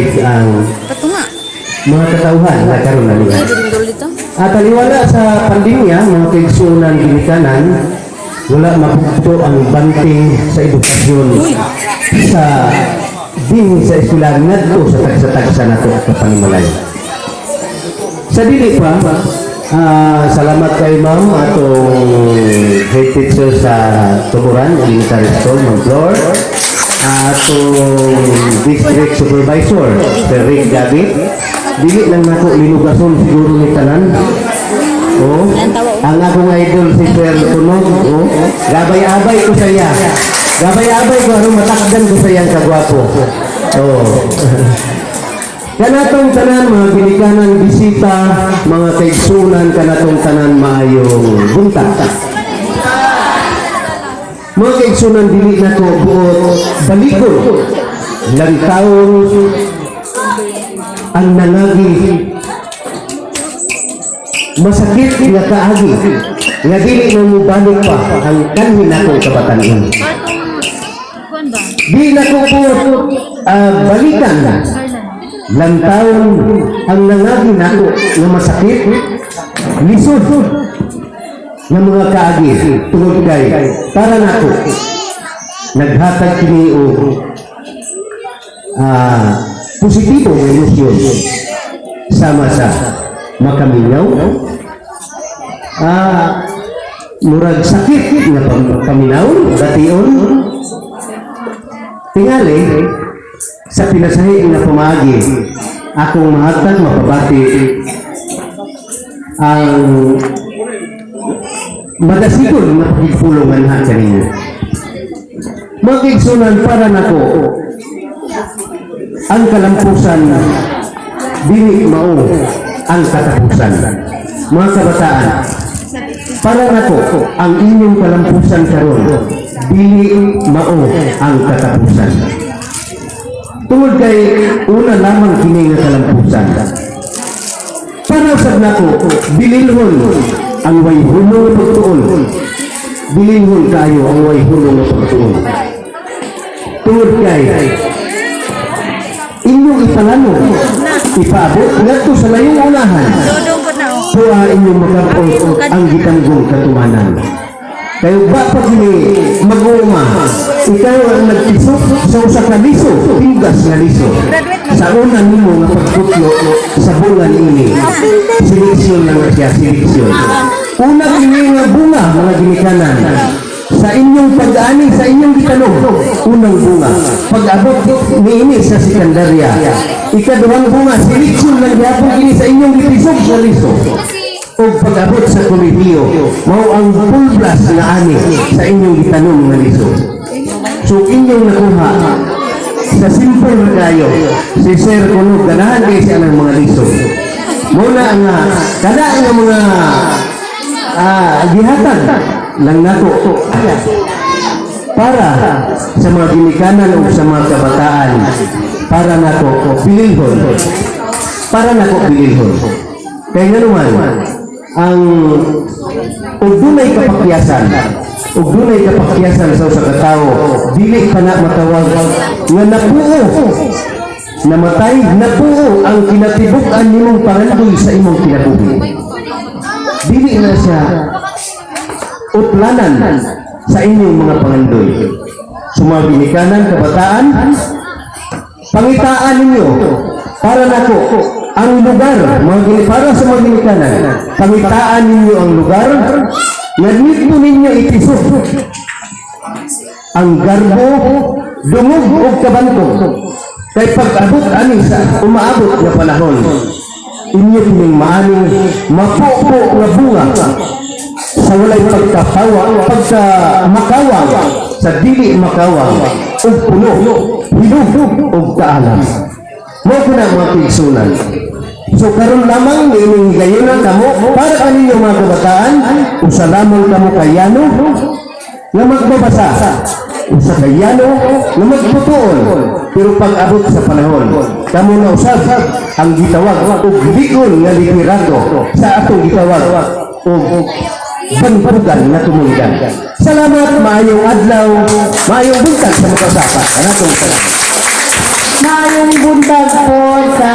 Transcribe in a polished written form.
masalig ang Patunga. Mga katauhan na karon na niya. Ay, dito dito. At taliwala sa pandemya, mga kaigsunan, ginikanan, wala mapugto ang banting sa edukasyon sa dinhi sa eskwelahan ngadto sa tagsa-tagsa nato sa panimalay. Sa dili pa, salamat kay ma'am, atong head teacher sa Tuburan Elementary School, Ma'am Flor, atong district supervisor, Sir Rick Gabit. Dili lang nako linugason siguro ni tanan. Oh, ang akong idol si Sir Tunog, oh, gabay-abay ko sa iya. Gabay-abay ko aron matakdan ko sa iyang kagwapo. Oh. Kanatong tanan, mga ginikanan, bisita, mga kaigsunan, kanatong tanan, maayong buntag. Mga kaigsunan, dili na ko buot balikon lantawon ang nangagi masakit nga kaagi nga dili na mo balik pa ang kanhi nakong kabatan-on. Kuan ba? Di na ko buot balikan lantawon ang nangagi nako nga masakit, lisod nga mga kaagi, tungod kay para nako naghatag kini og positibo nga emosyon sama sa makaminyaw, murag sakit nga paminaw bation tingali sa pinasahi nga pamaagi. Akong mahatag, mapabati ang madasigon nga pakigpulong ha kaninyo. Mga kaigsunan, para nako ang kalampusan dili mao ang katapusan. Mga kabataan, para nako ang inyong kalampusan karon dili mao ang katapusan. Tungod kay una lamang kini nga kalampusan. Para sad nako bililhon ang way hulong nga pagtuon. Bililhon kayo ang way hulong nga pagtuon. Tungod kay inyong ipalano, ipaabot ngadto sa layong unahan. Dodong ko na oh. Tuwa inyong makabot ang gitanggong katumanan. Kayo ba pa kini mag-uuma, ikaw ang nagtisok sa usa ka liso, pingas nga liso. Sa una nimo nga pagputlo sa bunga niini, seleksyon lang na siya, seleksyon. Una kini nga bunga, mga ginikanan, sa inyong pag-ani, sa inyong gitanom, unang bunga. Pag-abot niini sa sekundarya, ikaduhang bunga, seleksyon lang gyapon kini sa inyong gitisok sa liso. O pag-abot sa kolehiyo, mao ang full blast nga ani sa inyong gitanom nga liso. So inyong nakuha, sa simple na kayo, si Sir Kuno, ganahan kayo siya ng mga liso. Muna nga, kada nga mga gihatag lang nako para sa mga ginikanan o sa mga kabataan, para nako bililhon. Para nako bililhon. Kaya nga naman, ang ug dunay kapakyasan, ug dunay kapakyasan sa usa ka tawo, dili pa na matawag nga napuo, namatay, napuo ang kinatibuk-an nimong pangandoy sa imong kinabuhi. Dili na siya utlanan sa inyong mga pangandoy. Sa mga ginikanan, kabataan, pangitaan ninyo, para nako ang lugar, mga para sa mga ginikanan, pangitaan ninyo ang lugar nga dito ninyo itisok ang garbo, dungog og kabantog. Kay pag-abot ani sa umaabot nga panahon, inyo kining maaning mapupo nga bunga sa walay pagkapawa, pagka makawang, sa dili makawang, ug puno, hinog ug kaalam. Mao ko na, mga kaigsunan. So karon lamang niining gayuna kamo, para kaninyo, mga kabataan, usa lamang kamo kayano nga magbabasa, usa kayano nga magtutuon, pero pag abot sa panahon, kamo na usab ang gitawag og ligon nga literato sa atong gitawag og bantugan nga komunidad. Salamat, maayong adlaw, maayong buntag sa mga usapa. Kanatong salamat. Maayong buntag po sa